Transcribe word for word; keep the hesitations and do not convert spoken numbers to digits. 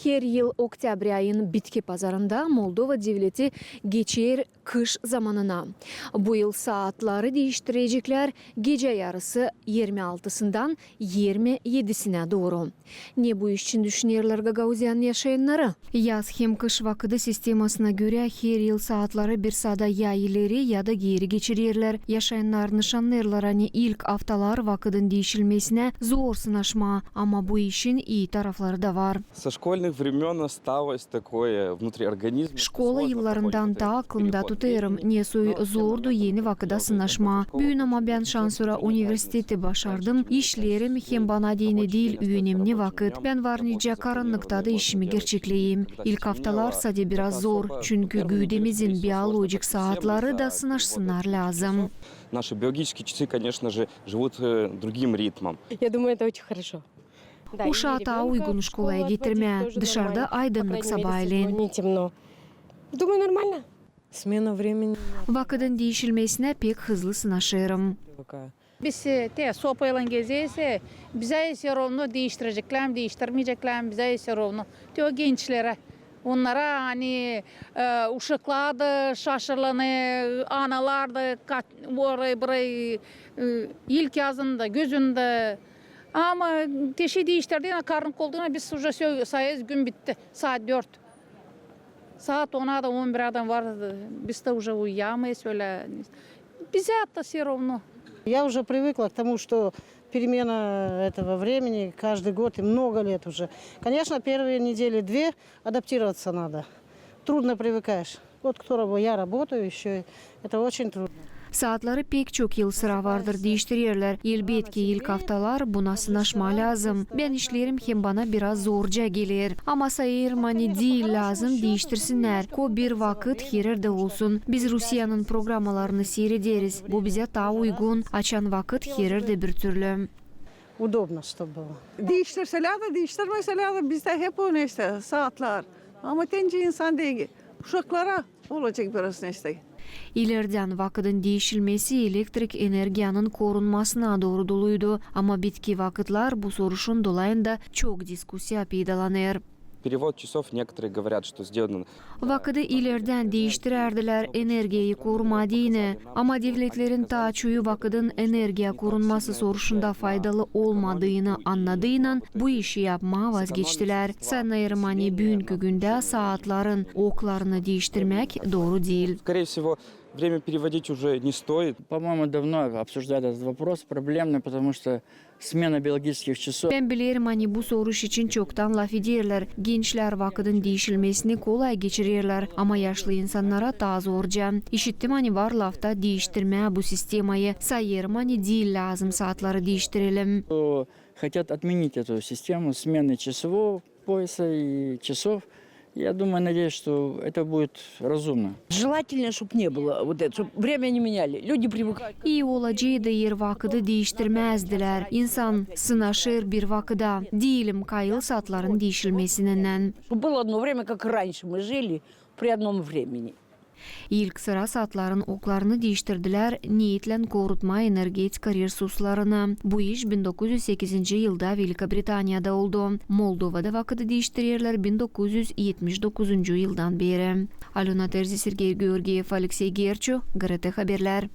Her yıl oktäbr ayın bitki pazarında Moldova devleti geçer kış zamanına. Bu yıl saatları diiştireceklär gecä yarısı irmi altısından irmi edisinä dooru. Ne bu iş için düşünerlär Gagauziyanın yaşayannarı? Yaz hem kış vakıdı sistemasına görä her yıl saatları bir saada ya ileri, ya da geeri geçirerlär. Yaşayannar nışannêêrlar, ani ilk aftalar vakıdın diişilmesinä zor sınaşmaa, ama bu işin ii tarafları da var. Со школьных времён осталось такое внутри организма. Şkola yıllarından taa aklımda tutêrım, nesoy zordu eni vakıda sınaşmaa. Büün ama bän şansora universiteti başardım, işleerim hem bana deyni diil üünemni vakıt. Bän var nicä karannıkta da işimi gerçekleyim. İlk aftalar sade biraz zor, çünkü güüdemizin biolojik saatları da sınaşsınnar lääzım. Наши биологические часы, конечно же, живут, э, другим ритмом. Я думаю, это очень хорошо. Uşaa taa uygun şkolaya getirmää, dışarda aydınnık sabaaleen. Думаю, нормально. Смена времени. Vakıdın diişilmesinä pek hızlı sınaşêrım. Biz, e, te sopaylan gezeriz, e, bizä всё равно diiştireceklär mi, diiştirmeyeceklär mi, bizä всё равно. Te o gençlerä. Onnara, ani, e, uşaklar da şaşırêrlar, analar da kat-, orayı-burayı, e, ilk yazın da, güzün dä. Ama te şey diiştirdiynän, karannık olduynän biz уже всё, sayêrız, gün bitti. Saat dört. Saat ona da, on birä dä var, biz dä уже uyuyamêêrız ölä. Bizä это всё равно. Я уже привыкла к тому, что перемена этого времени каждый год и много лет уже. Конечно, первые недели две адаптироваться надо. Трудно привыкаешь. Вот кто рабо-, я работаю ещё, это очень трудно. Saatları pek çok yıl sıra vardır diiştirerlär. Elbetki, ilk aftalar buna sınaşmaa lääzım. Bän işleerim hem bana biraz zorca geler. Ama sayêrım, ani diil lääzım diiştirsinnär. Ko bir vakıt hererdä olsun. Biz Rusiyanın programalarını siirederiz. Bu bizä taa uygun. Açan vakıt hererdä birtürlü. Удобно, чтоб было. Diiştirselär dä, diiştirmeselär dä, bizdä hep o neştä saatlar. Ama tän insan deyni, uşaklara olacek biraz neştä. İlerdän vakıdın diişilmesi elektrik energiyanın korunmasına dooru doluydu, ama bitki vakıtlar bu soruşun dolayında çok diskusiya peydalanêr. Перевод часов, некоторые говорят, что сделано. Vakıdı ilerdän diiştirärdilär energiyayı korumaa deyni, ama devletlerin taa çoyu vakıdın energiya korunması soruşunda faydalı olmadıını annadıynan, bu işi yapmaa vazgeçtilär. Sanêrım, ani büünkü gündä saatların oklarını diiştirmäk dooru diil. Скорее всего, время переводить уже не стоит. По-моему, давно обсуждают этот вопрос, проблемный, потому что Смена биологических часов. Bän bilerim, ani bu soruş için çoktan lafederlär. Gençlär vakıdın diişilmesini kolay geçirerlär, ama yaşlı insannara taa zorca. İşittim, ani var lafta diiştirmää bu sistemayı. Sayêrım, ani diil lääzım saatları diiştirelim. Хотят отменить эту систему смены часового пояса и часов. Я думаю, надеюсь, что это будет разумно. Желательно, чтоб не было вот это, чтоб время не меняли. Люди привыкают. İi olaceydı, eer vakıdı diiştirmäzdilär. İnsan sınaşêr bir vakıda. Diilim kayıl saatların diişilmesinnän. Было одно время, как раньше мы жили, при одном времени. İlk sıra saatların oklarını diiştirdilär, neetlän korutmaa energetika resurslarını. Bu iş bin dokuz üz sekizinci yılda Velika Britaniyada oldu. Moldovada vakıdı diiştirerlär bin dokuz üz etmiş dokuzuncu yıldan beeri. Alöna Terzi, Sergey Georgiev, Aleksey Gerçu, GRT Haberlär.